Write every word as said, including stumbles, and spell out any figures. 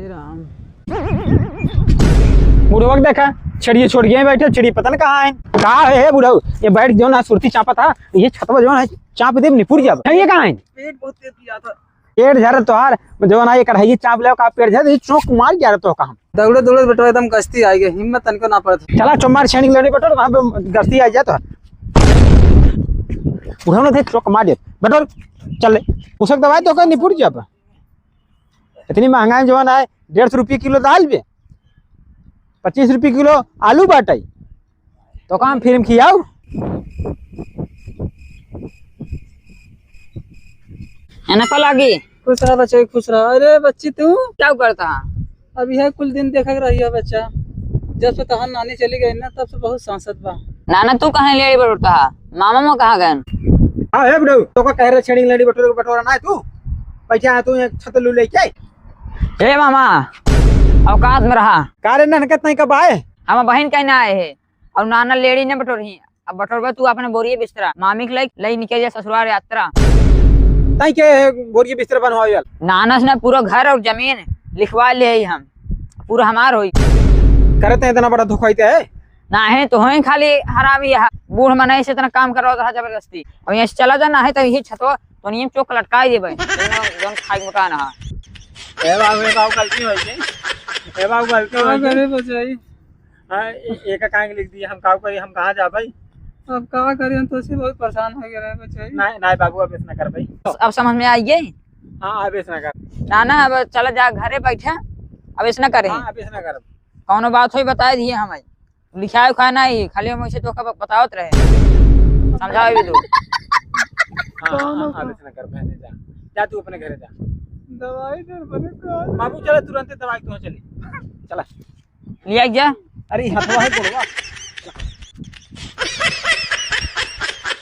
हे राम। बुढ़वा के देखा, छेड़िए छोड़ गए बैठे, छेड़िए पता न कहाँ है। का है, हे बुढ़ऊ, ये बैठ जो ना सुरती चापत हा, ये छतवा जो है, चाप देब निपुर जाब। ये कहाँ है? पेट बहुत तेज पिया था। पेट झरे तोहार, जो ना ये कढ़ाई चाप ले का पेट झरे, ये चौक मार गया रे तो का हम। दौड़े दौड़े बेटवा एकदम गस्ती आ गई, हिम्मत तनिको ना पड़त। चला चुम्मार छेनी लेने बेटो, वहाँ पे गस्ती आ जाए तो। उठाओ ना थे चौक मार दे। बेटो चल ले। उसक दवाई तो का निपुर जाब। इतनी महंगा है जवन है, डेढ़ सौ रुपये किलो दाल बे, पच्चीस रुपये किलो आलू बाटइ, तो काम फिर खियाऊ। है ना पलागी? खुश रहा बच्चा, खुश रहा। अरे बच्ची तू? क्या करता? अब यह कुल दिन देखक रही है बच्चा, जब से तहार नानी चली गई ना तब से बहुत सांसत बा। नाना तू कहाँ लेड़ी बटोरता है? मामा मो कहाँ गए? हाँ हे बुढ़ऊ, तो का कह रहे छेड़ी लेड़ी बटोरे बटोरा ना है तू? पैसा है तू एक छतलू लेके। हे मामा, औकात में रहा। का रे ननकत नहीं कब आए? हम बहिन कहीं ना आए है और नाना लेड़ी न बटोरही। अब बटोरबे तू अपने बोरिए बिस्तरा, मामी के लई, लई निकल जा ससुराल यात्रा। ताई के बोरिए बिस्तरा बनवावे वाला? नाना से ना पूरा घर और जमीन लिखवा ले आई हम, पूरा हमार होई। करते हैं इतना बड़ा धोखा इते है? नाहीं, तो होई खाली हरामी है, बूढ़ मनई से इतना काम करवावत रहा जबरदस्ती। अब यहाँ से चला जा, नाहीं तो यही छतवा तो नियम चौक लटकाई देबे। जौन खाई मोटा ना। ए बाबू, ए बाबू, गलती हो गई। ए बाबू, गलती हो का गई। करे बचाई? हाँ, ए-, एका काहे के लिख दिए? हम का करी, हम कहाँ जा भाई? अब का करी, हम तो से बहुत परेशान हो गए रहे बचाई। नहीं, नहीं बाबू, अब ऐसा ना कर भाई। अब समझ में आई गई? हाँ, अब ऐसा ना कर। ना, ना, अब चला जा घरे बैठा, अब ऐसा ना करे। हाँ, अब ऐसा ना कर। कौनो बात होई बताए दिए हमें। लिखाए उखाए ना ही, खाली हम ऐसे तो का बतावत रहे, समझावे भी दो। हाँ, हाँ, हाँ, अब ऐसा ना कर, बहने जा, जा तू अपने घरे जा। दवाई दे बने का। बाबू चला तुरंत दवाई तो चली। चला। लिया जा। अरे हथवा है गोड़वा।